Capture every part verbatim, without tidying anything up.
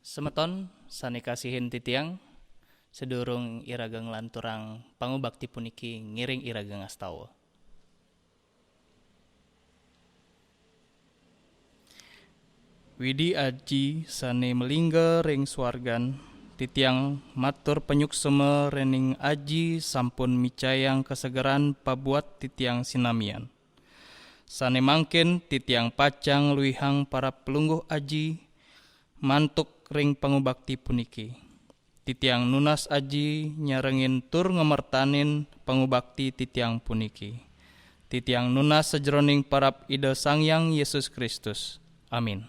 Semeton sane kasihin titiang, sedurung iraga nglanturang pangubakti puniki, ngiring iraga ngastawa. Widi Aji sane malingga ring swargan, titiang matur panyuksma rening Aji sampun micayang kasegeran pabuat titiang sinamian. Sane mangkin titiang pacang luihang parab Pelungguh Aji mantuk ring pangubakti puniki. Titiang nunas Aji nyarengin tur ngamertanin pangubakti titiang puniki. Titiang nunas sajeroning parab Ida Sang Hyang Yesus Kristus. Amin.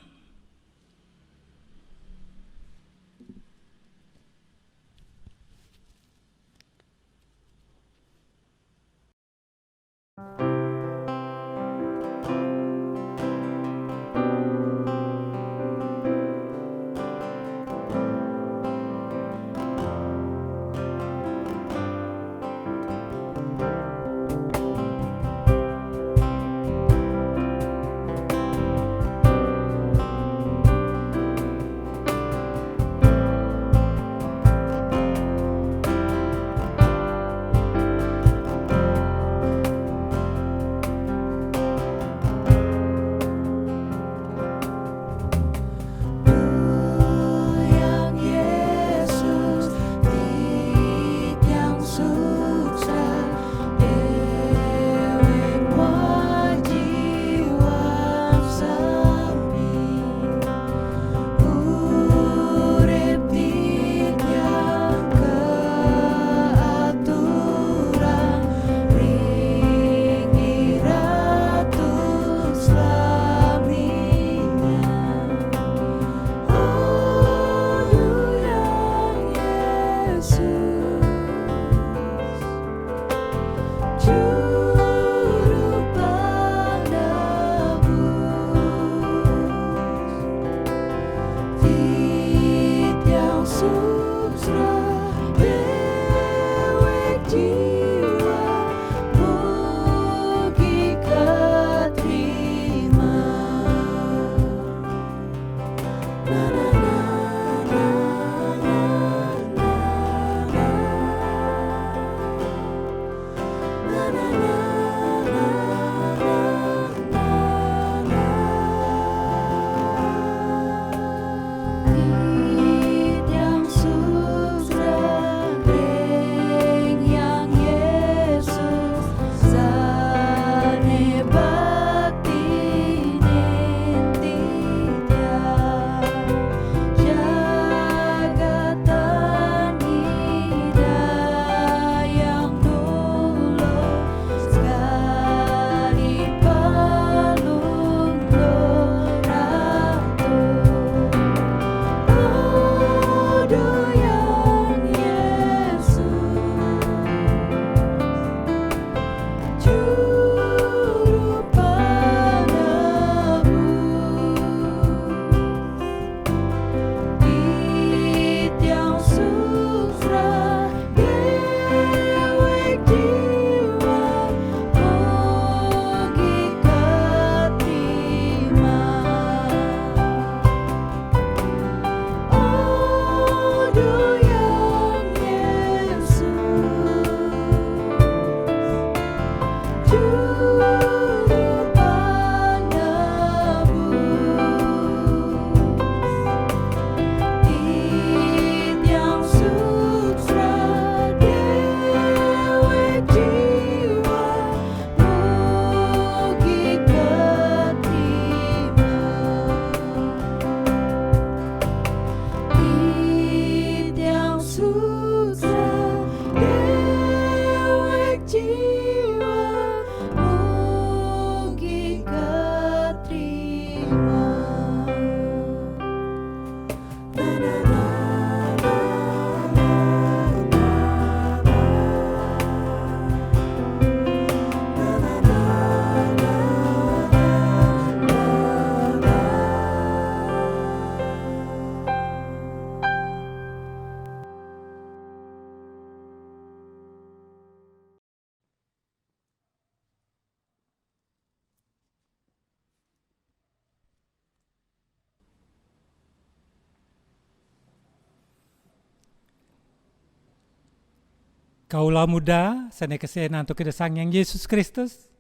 Kaula muda sane kesen antuk Ida Sang Hyang Yesus Kristus,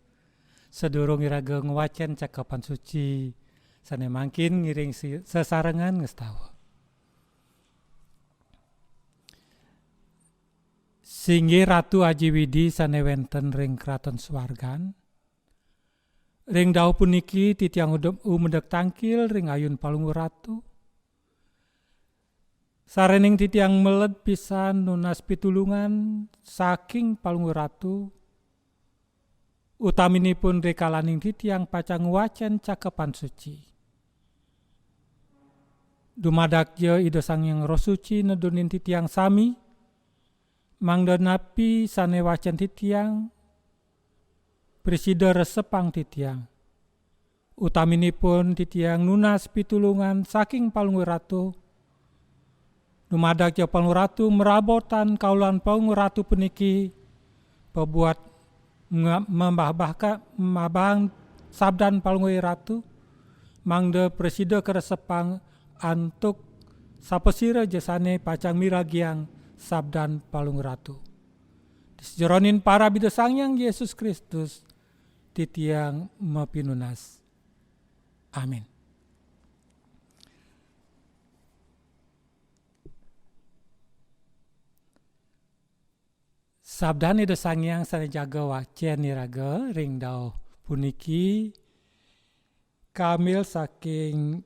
sadurung iraga ngwacen Cakepan Suci, sane mangkin ngiring si-, sesarengan ngestawa. Singgih Ratu Aji Widi sane wenten ring kraton swargan, ring dau puniki titiang ude-, umedek tangkil ring ayun Palungguh Ratu. Sarening titiang meled pisan nunas pitulungan saking Palungguh Ratu, utaminipun rikalaning titiang pacang ngwacen Cakepan Suci. Dumadak ja Ida Sang Hyang Roh Suci nedunin titiang sami, mangda napi sane wacen titiang, prasida resepang titiang. Utaminipun titiang nunas pitulungan saking Palungguh Ratu. Dumadak ja Palungguh Ratu merabotan kaulan Palungguh Ratu puniki, pabuat nga-, mambahbahka-, mambahang sabdan Palungguh Ratu, mangda prasida karesepang antuk sapasira ja sane pacang miragiang sabdan Palungguh Ratu. Sajeroning parab Ida Sang Hyang Yesus Kristus, titiang mapinunas. Amin. Sabdan Ida Sang Hyang sane jaga wacen iraga ring dau puniki kambil saking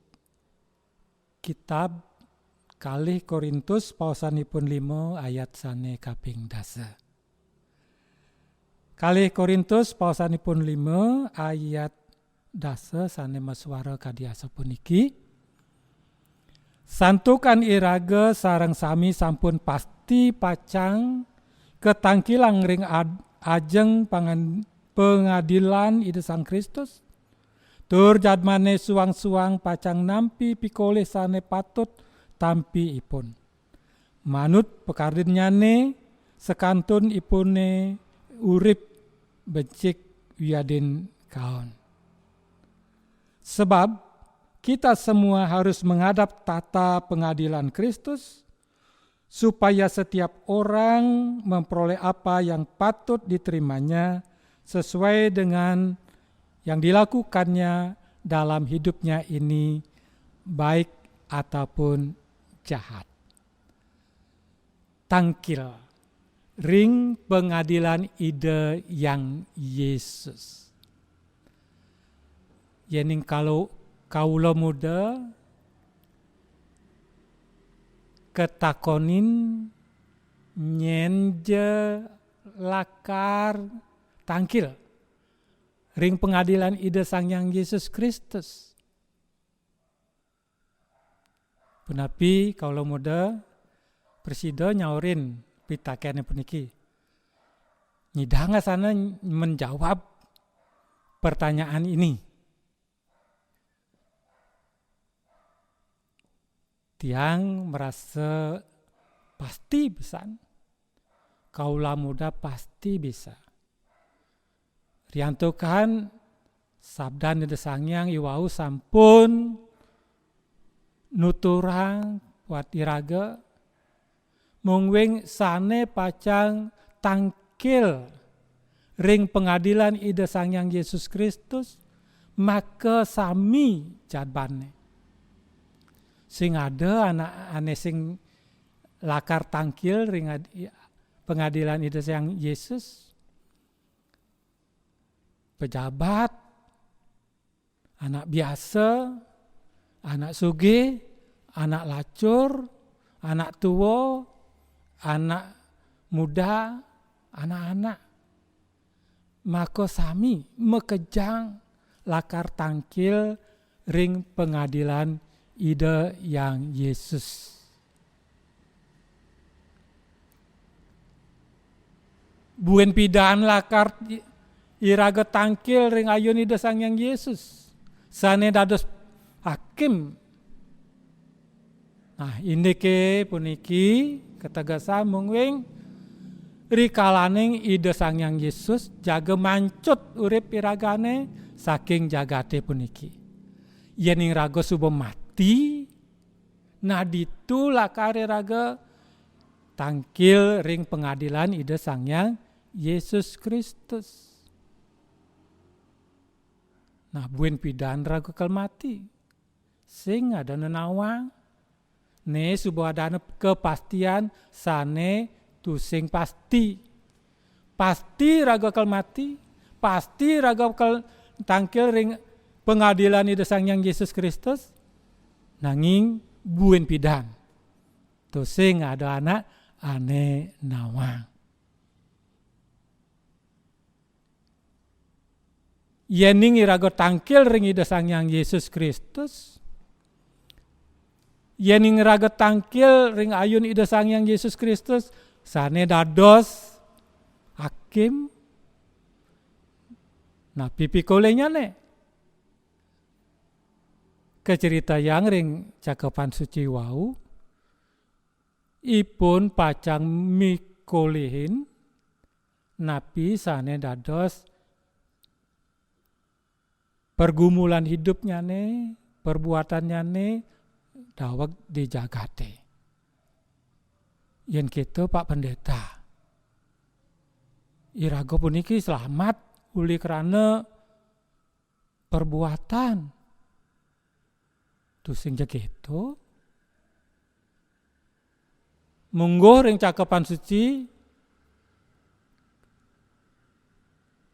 kitab Kalih Korintus paosanipun lima ayat sane kaping dasa. Kalih Korintus paosanipun lima ayat dasa sane masuara kadi asapuniki, "Santukan iraga sareng sami sampun pasti pacang katangkilang ring ad-, ajeng pangan-, pangadilan Ida Sang Kristus, tur jadmane suang-suang pacang nampi pikolih sane patut tampi ipun. Manut pakardinnyane, sakantunipune urip becik wiadin kaon. Sebab kita semua harus menghadap tahta pengadilan Kristus, supaya setiap orang memperoleh apa yang patut diterimanya sesuai dengan yang dilakukannya dalam hidupnya ini, baik ataupun jahat." Tangkil ring pangadilan Ida Hyang Yesus. Yening kalau kaula muda katakonin nyen ja lakar tangkil ring pangadilan Ida Sang Hyang Yesus Kristus. Punapi kaula muda prasida nyaurin pitakene puniki? Nyidang asana menjawab pertanyaan ini? Tiang merasa pasti pisan. Kaula muda pasti bisa. Riantukan sabdan Ida Sang Hyang iwau sampun nuturang buat iraga, mungguing sane pacang tangkil ring pangadilan Ida Sang Hyang Yesus Kristus, maka sami jadmane. Sing ada anak ane sing lakar tangkil ring ad-, pangadilan Ida Sang Yesus, pejabat, anak biasa, anak sugih, anak lacur, anak tua, anak muda, anak-anak. Maka sami makejang lakar tangkil ring pangadilan Ida Hyang Yesus. Buin pidan lakar iraga tangkil ring ayun Ida Sang Hyang Yesus, sane dados hakim. Nah, indike puniki kategesan mungguing rikalaning Ida Sang Hyang Yesus jaga mancut urip iragane saking jagate puniki. Yen iraga suba mati, nah ditu lakar iraga tangkil ring pangadilan Ida Sang Hyang Yesus Kristus. Nah, buin pidan raga kal mati. Sing ada nenawang. Né suba adana kapastian sané tusing pasti. Pasti raga kal mati, pasti raga kal tangkil ring pangadilan Ida Sang Hyang Yesus Kristus, nanging buin pidan. Tusing ada anak ané nawang. Yéning iraga tangkil ring Ida Sang Hyang Yesus Kristus, yéning iraga tangkil ring ayun Ida Sang Hyang Yesus Kristus, sané dados hakim, napi pikolihnyané? Kacritayang ring Cakepan Suci wau, ipun pacang mikolihin napi sané dados pergumulan hidupnyané, perbuatannyané daweg di jagaté. Yén kéto, Pak Pendeta, iraga puniki slamet uli krana perbuatan. Tusing ja kéto. Mungguh ring Cakepan Suci,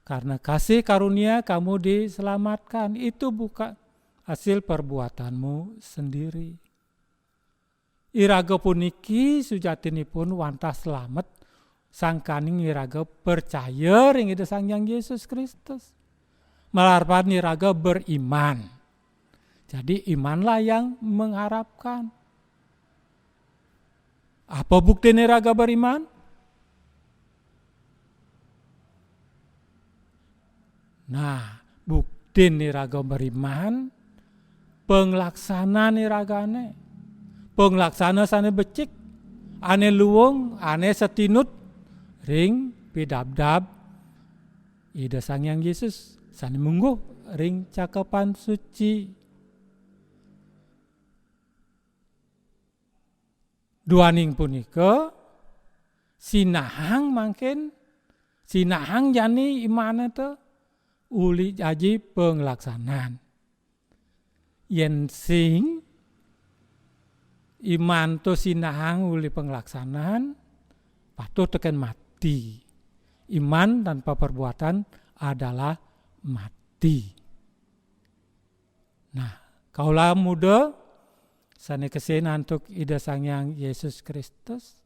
"Karena kasih karunia kamu diselamatkan." Itu bukan hasil perbuatanmu sendiri. Iraga puniki sujatinipun wantah slamet sangkaning iraga percaya ring Ida Sang Hyang Yesus Kristus. Malarapan iraga beriman. Jadi, imanlah yang mengharapkan. Apa buktin iraga beriman? Nah, buktin iraga beriman, panglaksanan iragané. Panglaksana sané becik, ané luung, ané satinut ring pidabdab Ida Sang Hyang Yesus sané mungguh ring Cakepan Suci. Duaning punika, sinahang mangkin, sinahang jani imané té uli aji panglaksanan. Yén sing iman to sinahang uli panglaksanan, patuh tekén mati. Iman tanpa perbuatan adalah mati. Nah, kaula muda sané kesih antuk Ida Sang Hyang Yesus Kristus,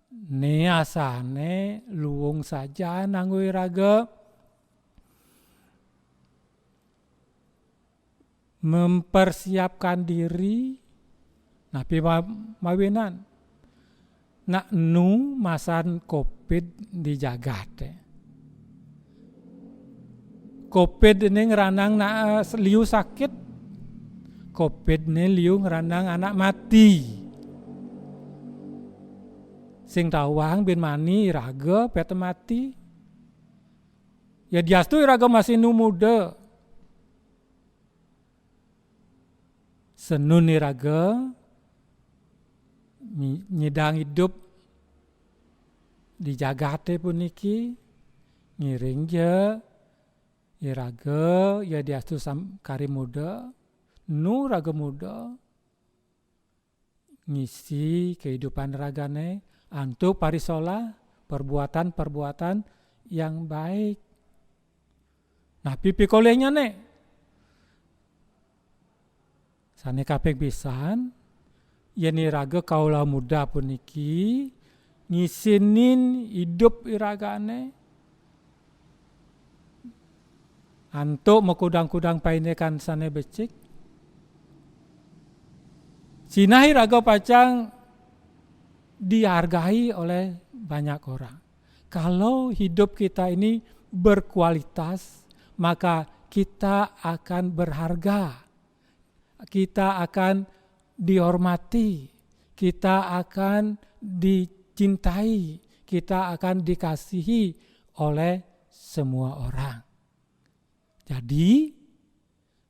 né asané luung saja nganggo iraga mempersiapkan diri, napi ma-, mawinan. Nak nu masan covid di jagaté. Covid né ngranang na-, liu sakit. Covid né liu ngranang anak mati. Sing tawang bin mani iraga pét mati. Yadiastu iraga masih nu muda. Senun iraga mi-, nyidang idup di jagaté puniki, ngiring ja iraga yadiastu sam-, kari muda, nu raga muda, ngisi kehidupan ragané antuk parisolah perbuatan-perbuatan yang baik. Napi pikolihnyané? Sané kaping pisan, yén iraga kaula muda puniki ngisinin idup iragané antuk makudang-kudang paindikan sané becik, sinah iraga pacang dihargai oleh banyak orang. Kalau hidup kita ini berkualitas, maka kita akan berharga, kita akan dihormati, kita akan dicintai, kita akan dikasihi oleh semua orang. Jadi,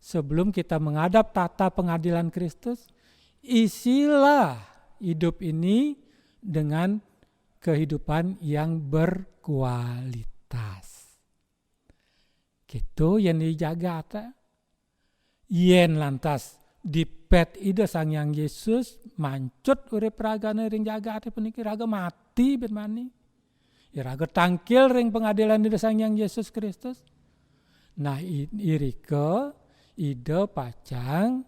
sebelum kita menghadap tata pengadilan Kristus, isilah hidup ini dengan kehidupan yang berkualitas. Gitu yang dijaga. Yen lantas dipet Ida Sang Hyang Yesus, mancut urip ragane ring jagate puniki, raga mati ben mani. Iraga tangkil ring pengadilan Ida Sang Hyang Yesus Kristus. Nah, i-, irika Ida pacang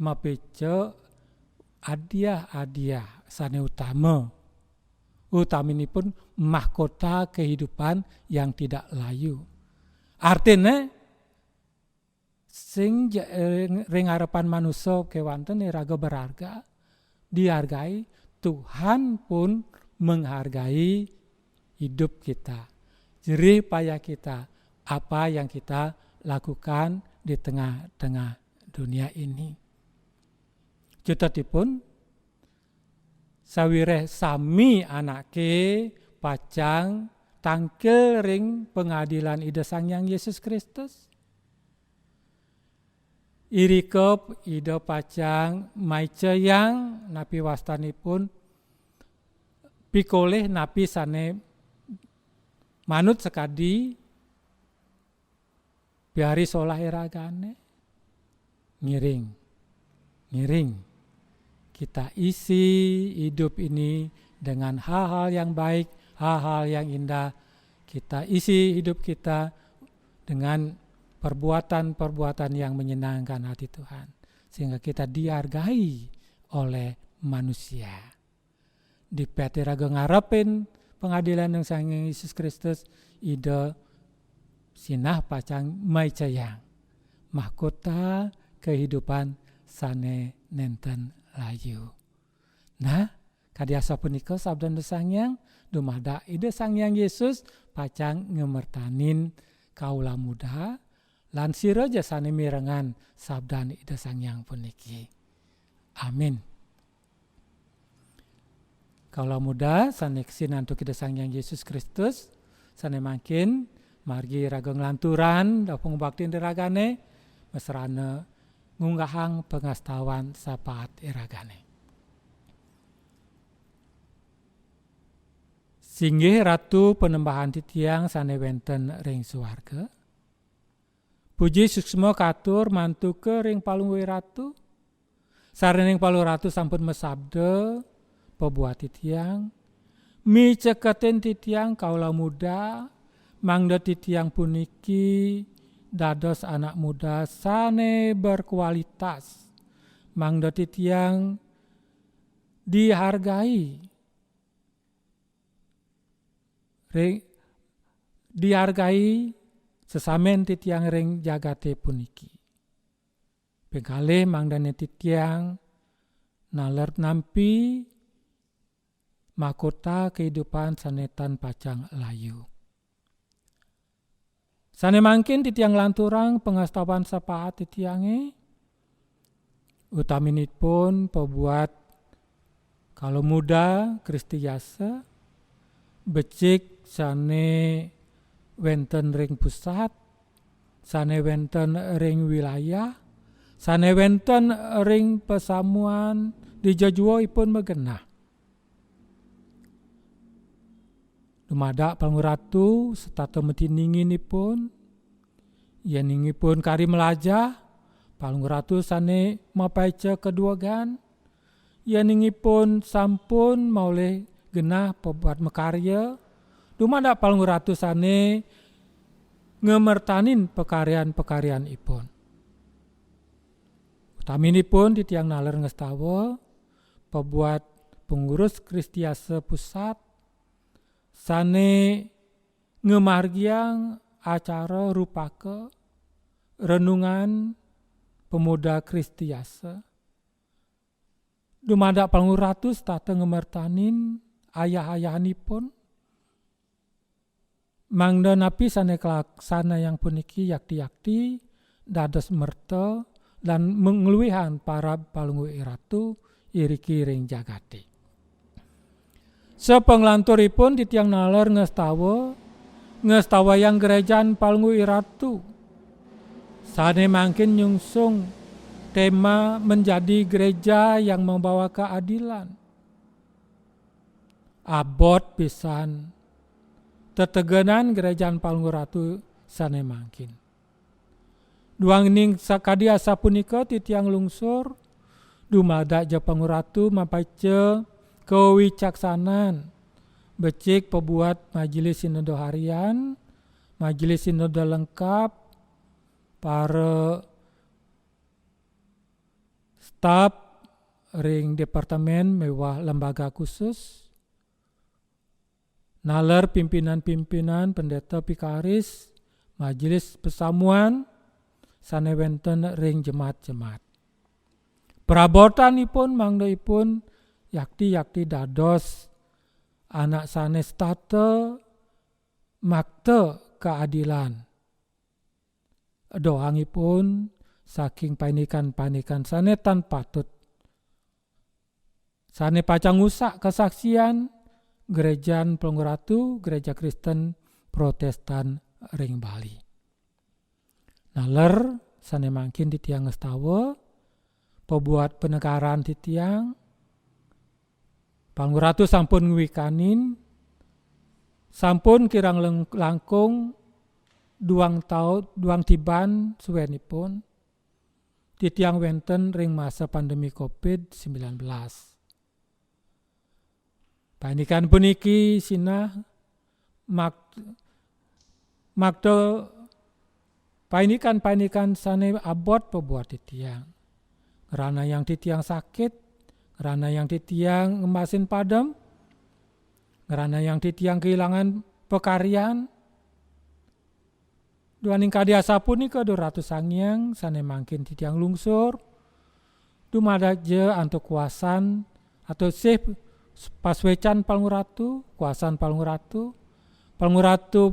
mapica hadiah-hadiah sane utama. Utaminipun mahkota kehidupan yang tidak layu. Artine, sing ja-, ring, ring harapan manusa kewanten iraga berharga, dihargai, Tuhan pun menghargai hidup kita, jerih payah kita, apa yang kita lakukan di tengah-tengah dunia ini. Cutetipun, sawireh sami anake pacang tangkil ring pengadilan Ida Sang Hyang Yesus Kristus. Irika Ida pacang maicayang napi wastanipun pikolih napi sane manut sakadi piari solah iragane. Ngiring. Ngiring. Kita isi hidup ini dengan hal-hal yang baik, hal-hal yang indah. Kita isi hidup kita dengan perbuatan-perbuatan yang menyenangkan hati Tuhan, sehingga kita dihargai oleh manusia. Dipet iraga ngarepin pengadilan Ida Sang Hyang Yesus Kristus, Ida sinah pacang maicayang mahkota kehidupan sane nenten layu. Nah, kadi asapunika sabdan Ida Sang Hyang, dumadak Ida Sang Hyang Yesus pacang ngamertanin kaula muda, lan sira ja sane mirengang sabdan Ida Sang Hyang puniki. Amin. Kaula muda sane sinantuk Ida Sang Hyang Yesus Kristus, sane mangkin margi iraga nglanturang dawuh pangubaktin iragane, masrana ngunggahang pangastawan sapaat iragane. Singgih Ratu Panembahan titiang sane wenten ring suarga. Puji suksma katur mantuka ring Palungguh Ratu. Saraning Palungguh Ratu sampun masabda pabuat titiang, miceketin titiang kaula muda, mangda titiang puniki dados anak muda sane berkualitas, mangda titiang dihargai, ring, dihargai sesamen titiang ring jagate puniki. Ping kalih mangdane titiang naler nampi mahkota kehidupan sane tan pacang layu. Sane mangkin titiang lanturang pangastawan sapaat titiange, utaminipun pabuat kaula muda Kristi Yasa, becik sane wenten ring pusat, sane wenten ring wilayah, sane wenten ring pasamuan, dija jua ipun magenah. Dumadak Palungguh Ratu setata matindingin ipun, yening ipun kari malajah, Palungguh Ratu sane mapaica kaduegan, yening ipun sampun maolih genah pabuat makarya, dumadak Palungguh Ratu sane ngamertanin pakaryan-pakaryan ipun. Utaminipun titiang naler ngastawa pabuat pengurus Kristi Yasa Pusat sane ngamargiang acara rupaka renungan pemuda Kristi Yasa. Dumadak Palungguh Ratu setata ngamertanin ayah-ayahanipun, mangda napi sane kalaksanayang puniki yakti-yakti dados merta lan mengluihang parab Palungguh Ratu iriki ring jagate. Sapanglanturipun titiang naler ngastawa, ngastawayang gerejan Palungguh Ratu, sane mangkin nyungsung tema menjadi gereja yang membawa keadilan. abot pisan tetegenan gerejan Palungguh Ratu sane mangkin. Duaning sakadi asapunika titiang lungsur, dumadak ja Palungguh Ratu mapaca kawicaksanan, becik pabuat majelis sinode harian, majelis sinode lengkap, para staf ring departemen miwah lembaga khusus, naler pimpinan-pimpinan, pendeta, pikaris, majelis pasamuan sane wenten ring jemaat-jemaat. Perabotanipun mangda ipun yakti-yakti dados anak sane setata makta kaadilan. Doangipun saking paindikan-paindikan sane tan patut, sane pacang ngusak kasaksian gerejan Palungguh Ratu, Gereja Kristen Protestan ring Bali. Naler sane mangkin titiang ngastawa, pabuat panegaran titiang, Palungguh Ratu sampun ngwikanin, sampun kirang leng-, langkung duang tau-, duang tiban suenipun, titiang wenten ring masa pandemi covid sembilan belas. Paindikan puniki sinah mak-, makta paindikan-paindikan sane abot pabuat titiang. Ngranayang titiang sakit, ngranayang titiang ngembasin padem, ngranayang titiang kehilangan pakaryan. Duaning kadi asapunika, Duh Ratu Sang Hyang, sane mangkin titiang lungsur, dumadak ja antuk kuasan, antuk sih pasuecan Palungguh Ratu, kuasan Palungguh Ratu, Palungguh Ratu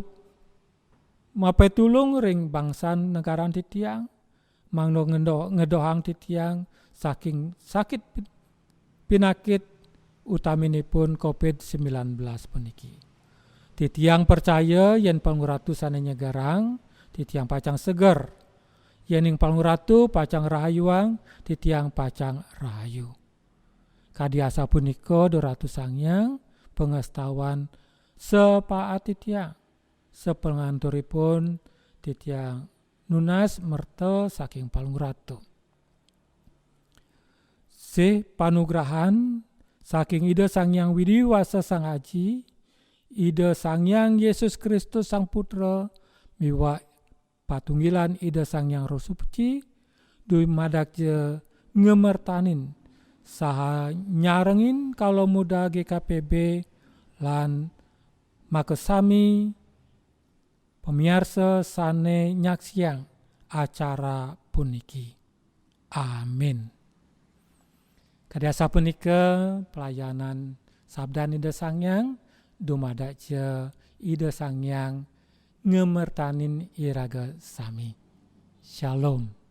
mapetulung ring bangsan negaran titiang, mangda ngendo-, ngedohang titiang saking sakit pi-, pinakit utaminipun covid sembilan belas puniki. Titiang percaya yen Palungguh Ratu sane nyegerang, titiang pacang seger. Yening Palungguh Ratu pacang rahayuang, titiang pacang rahayu. Kadi asapunika, Duh Ratu Sang Hyang, pangastawan sapaat titiang. Sapanganturipun titiang nunas merta saking Palungguh Ratu. Sih panugrahan saking Ida Sang Hyang Widi Wasa Sang Aji, Ida Sang Hyang Yesus Kristus Sang Putra, miwah patunggilan Ida Sang Hyang Roh Suci, dumadak ja ngemertanin saha nyarengin Kaula Muda G K P B lan makasami pamiarsa sane nyaksiang acara puniki. Amin. Kadi asapunika pelayanan sabdan Ida Sang Hyang, dumadak ja Ida Sang Hyang ngemertanin iraga sami. Shalom.